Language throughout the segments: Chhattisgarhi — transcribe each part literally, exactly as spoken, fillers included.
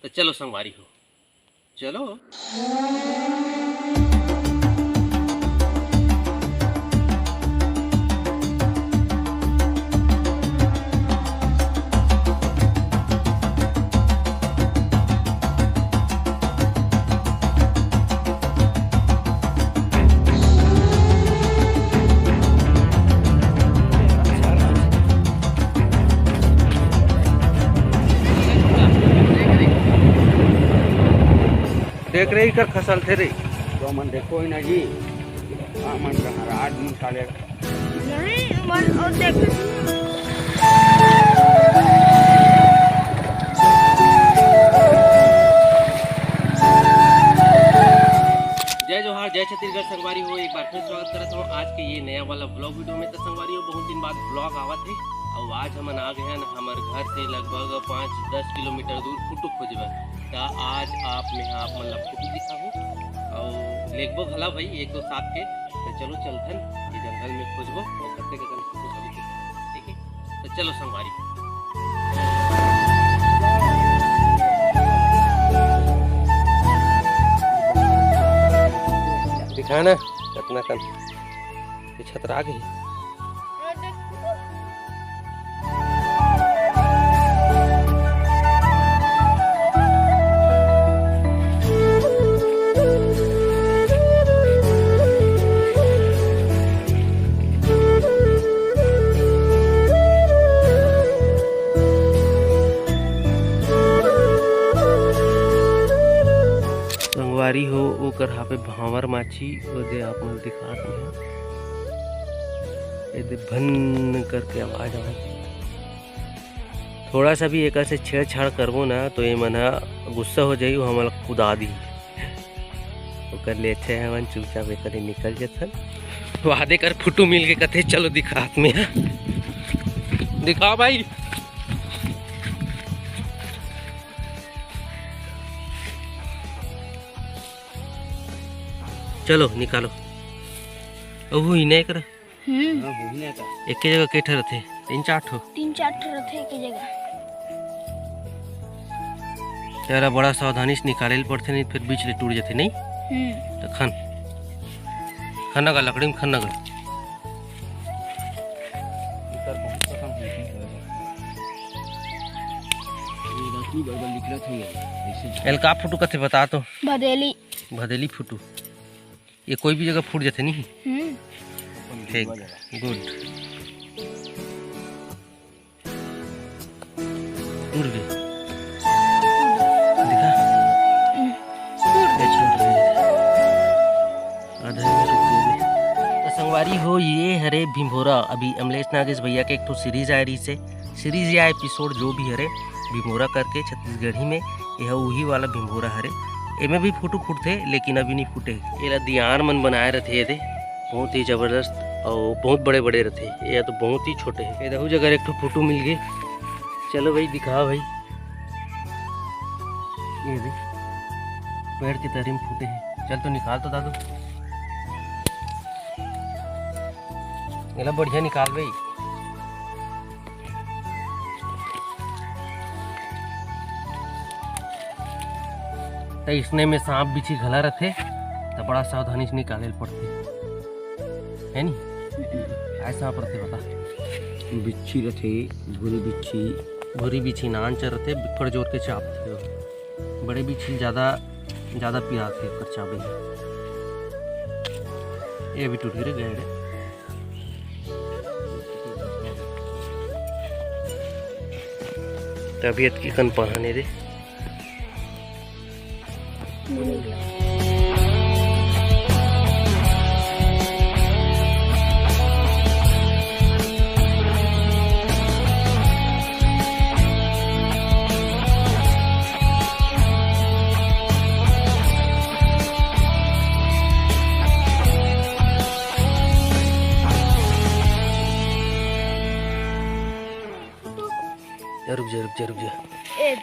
तो चलो संगवारी हो, चलो। देख रे, इकर खसलथे रे। तो मन देखो ही ना जी, हमन कहाँ रात निकाले। नहीं, मन और देख। जय जोहार, जय छत्तीसगढ़ संगवारी हो, एक बार फिर स्वागत करत हूँ आज के ये नया वाला ब्लॉग वीडियो में। तो संगवारी हो, बहुत दिन बाद ब्लॉग आवत है और आज हमन आ गए हैं हमर घर से लगभग पाँच दस किलोमीटर दूर फुटू खोजबा। त आज आप में आप मन ला फुटू दिखाहूँ और लेगबो घला भाई एक दो साथ के। तो चलो चलथन ये जंगल में खोजबो और कते कतन फुटू सब दिखाहूँ, ठीक है? तो चलो संगवारी। दिखा ना कितना कन ये छतरा गई। संगवारी हो, ओकर हावे भांवर माछी, ओ दे आप मन दिखात हे, ए दे भन्न करके आवाज आवे। थोड़ा सा भी एकर से छेड़छाड़ करबो ना, तो ये मन ह गुस्सा हो जाही, वो हमला कुदा दी। ओकर ले अच्छा है, हमन चुपचाप एकर ले निकल जथन। वादे कर फुटू मिल के कथे, "चलो दिखा हाथ में।" दिखाओ भाई, चलो निकालो। ओहू ही नहीं कर। हम्म। हाँ, वही ना था। एक ही जगह के ठहरथे, तीन चार ठो। तीन चार ठो रथे एक ही जगह। तेरा बड़ा सावधानी से निकाले ल पड़थे, नहीं फिर बीच ले टूट जाथे, नहीं? हम्म। तो खन, खन गा लकड़ी में खन गा। इकर बहुत पसंद है, ये रश्मि बड़बड़ निकलत है ये, ऐसे। एल का फुटू कथे बता तो? भदेली। भदेली फुटू। ये कोई भी जगह फूट जाथे नहीं? हम्म। ठीक, गुड। उड़ गई। दिखा। हम्म। ये छूट गई। आधा में रुक गई। तो संगवारी हो, ये हरे भिंभोरा। अभी अमलेश नागेश भैया के एक ठो सीरीज आए रही से, सीरीज या एपिसोड जो भी हरे, भिंभोरा करके छत्तीसगढ़ी में, यह उही वाला भिंभोरा हरे। एमे भी फुटू फूटथे, लेकिन अभी नहीं फूटे। एला दियार मन बनाए रथे एदे, बहुत ही जबरदस्त और बहुत बड़े बड़े रथे। ये तो बहुत ही छोटे हैं। ये दहू जगह एक ठो फुटू मिल गए। चलो भाई, दिखा भाई, ये दे पेड़ के तरी में फूटे हैं। चल तो निकाल तो दादू, एला बढ़िया निकाल भाई। त इसने में सांप बिच्छी घला रथे, त बड़ा सावधानी से निकाले ल पड़थे, है नी? काय सांप रथे बता? बिच्छी रथे, भूरी बिच्छी। भूरी बिच्छी नान च रथे, बिक्खड़ जोर के चाबथे। बड़े बिच्छी ज्यादा, ज्यादा पिराथे ओकर चाबे। ये भी टूट गे रे, गए रे। तबीयत की कन पहाने रे। ए, रुक जा, रुक जा, रुक जा। ए दे।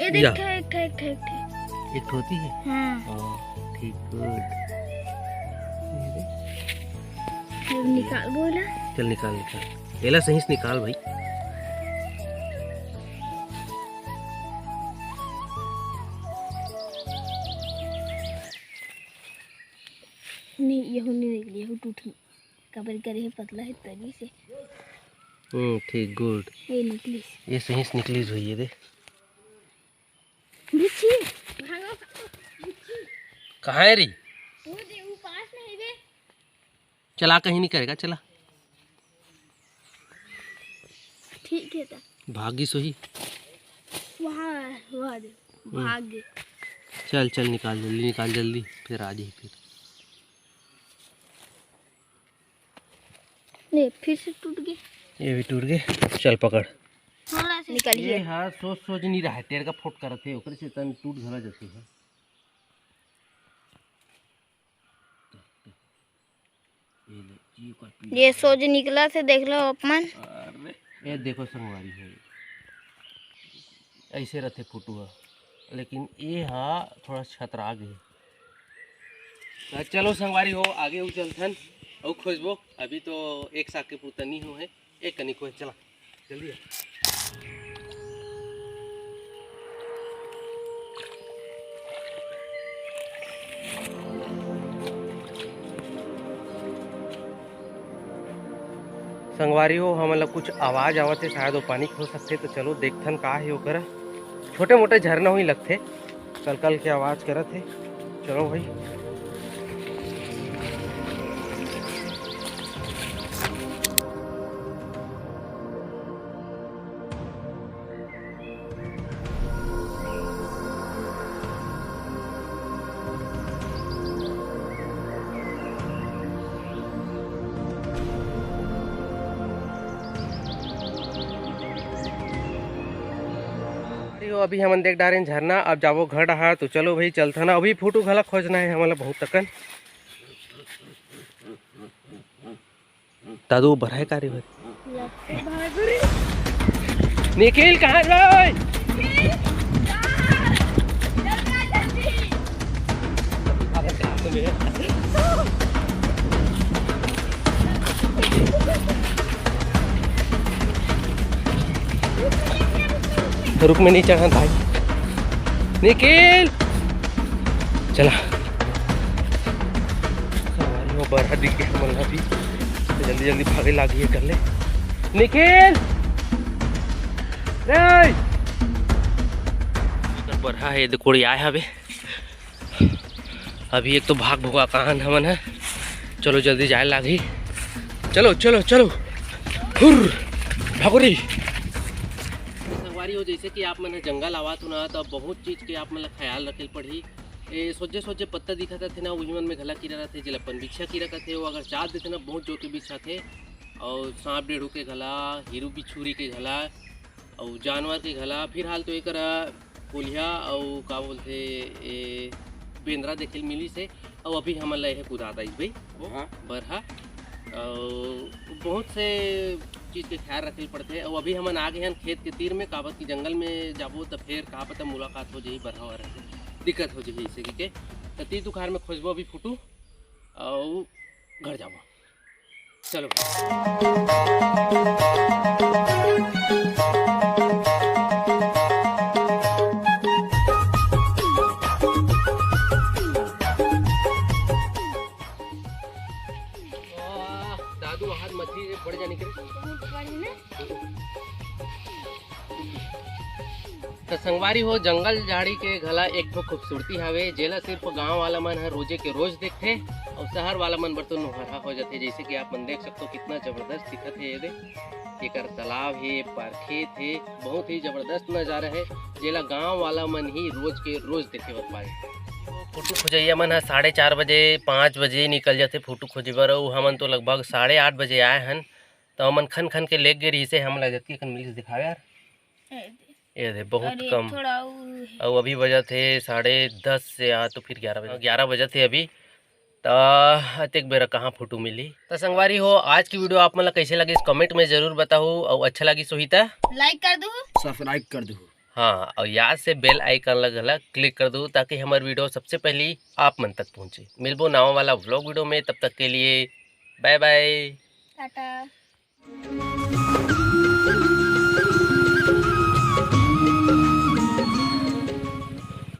ए देख, या। एक ठो, एक ठो, एक ठो, एक ठो। एक ठो होती है? हाँ। हाँ, ठीक, गुड। अब निकाल बोला। चल निकाल, निकाल। एला सही से निकाल भाई। नहीं, यहू नहीं निकली, यहू टूटी। काबर करे हे, पतला हे तरी से। हम्म, ठीक, गुड। ये निकली। ये सही से निकली हुई है, दे। बिच्छी, भागो, बिच्छी। कहाँ है री? वो दे, वो पास में है बे। चला, कहीं नहीं करेगा, चला। ठीक है ता। भागी सोही। वहाँ, वहाँ दे, हम्म। भाग गए। चल, चल, निकाल जल्दी, निकाल जल्दी, फिर आ जाए फिर। ले, फिर से टूट गए। ये भी टूट गए। चल पकड़। थोड़ा सा निकालिए। ये हाँ, सोच सोच नहीं रहा है, टेर का फोट करत है, ओकरे से तन टूट घला जाते हैं। ये ले, ये कर पीला ये है। सोच निकला से देख लो अपमान। अरे, ये देखो संगवारी है, ऐसे रहते फोटो है, लेकिन ये हा थोड़ा छतरा गए। तो चलो संगवारी हो, आगे उ चलथन अउ खोजबो। अभी तो एक साग के पुरता नहीं हो है, एक कनिक हो है। चला जल्दी आ। संगवारी हो, हमन ला कुछ आवाज आवत हे, शायद वो पानी के हो सकथे। तो चलो देखथन का हे ओकर। छोटे मोटे झरना ही लगथे, कल कल के आवाज करत हे। चलो भाई। अरे हो, अभी हमन देख डारेन झरना, अब जाबो घर डहार। तो चलो भाई, चलथन। अभी फोटो घला खोजना हे हमन ला बहुत तकन। दादू, बरहा हे का रे भाई? निखिल, कहाँ रे? रुक, मैं नहीं चढ़ा भाई। निखिल, चला। संगवारी हो, बरहा दिख गया हमन ला भी। तो जल्दी जल्दी भागे लागिए कर ले। निखिल! रे! बरहा हे, देखो, कोड़ी आए हवे। अभी एक तो भाग भुगा कहान हमन है। चलो जल्दी जाए लागी। चलो, चलो, चलो। हुर्र! भागो रे। संगवारी हो, जैसे कि आप मन ह जंगल आवत हो ना, त बहुत चीज के आप मन ला ख्याल रखे पड़ही। ए, सोझे सोझे पत्ता दिखत रथे ना, उही मन में घला कीरा रथे, जेला पनबिछिया कीरा कथे। वो अगर चाट देथे ना, बहुत जोर के बिछाथे। और सांप डेढ़ू के घला, हिरू बिछुरी के घला, और जानवर के घला। फिलहाल तो एकरा कोलिहा और का बोलथे, ए, बेंदरा देखे ल मिलिस हे। और अभी हमन ला एहे कुदात आइस भाई, वो हाँ। बरहा। और बहुत से चीज के ख्याल रखे ल पड़थे। और अभी हमन आ गए हन खेत के तीर में, काबर कि जंगल में जाबो त फेर का पता मुलाकात हो जाही बरहा वरहा से, दिक्कत हो जाही, इसे के। त तीर तुखार में खोजबो अभी फोटो और घर जाबो। चलो भाई। वाह, दादू हाथ मछली से बड़ जाने के। बहुत बड़ी ना। त संगवारी हो, जंगल झाड़ी के घला एक ठो खूबसूरती हावे, जेला सिर्फ गांव वाला मन ह रोजे के रोज देखथे, अउ शहर वाला मन बर तो नोहरहा हो जाथे। जैसे कि आप मन देख सकते हो, कितना जबरदस्त दिखत हे ये दे। एकर तालाब हे, पारखेत हे, बहुत ही जबरदस्त नजारा हे, जेला गांव वाला मन ही रोज के रोज देखे बर पाए। फोटो खोजइया मन ह साढ़े चार बजे, पाँच बजे निकल जाथे फोटो खोजे बर, अउ हमन तो लगभग साढ़े आठ बजे आए हन। त हमन खन खन के लेग गे रहिसे, हमला जतकी खन मिलिस दिखावे यार। ए दे। ए दे, बहुत अरे, कम। थोड़ा अउ हे। अउ अभी बजत हे साढ़े दस से, आ तो फिर ग्यारह बजे, ग्यारह बजत हे अभी। त अतेक बेरा कहाँ फोटो मिली? त संगवारी हो, आज की वीडियो आप मन ला कैसे लगिस, comment में जरूर बताहू। अउ अच्छा लगिस होही त like कर दू। Subscribe कर दू। हाँ, अउ याद से bell icon ला घला click कर दू, ताकि हमर वीडियो सबसे पहली आप मन तक पहुँचे। मिलबो नवा वाला vlog वीडियो में, तब तक के लिए bye bye। टाटा।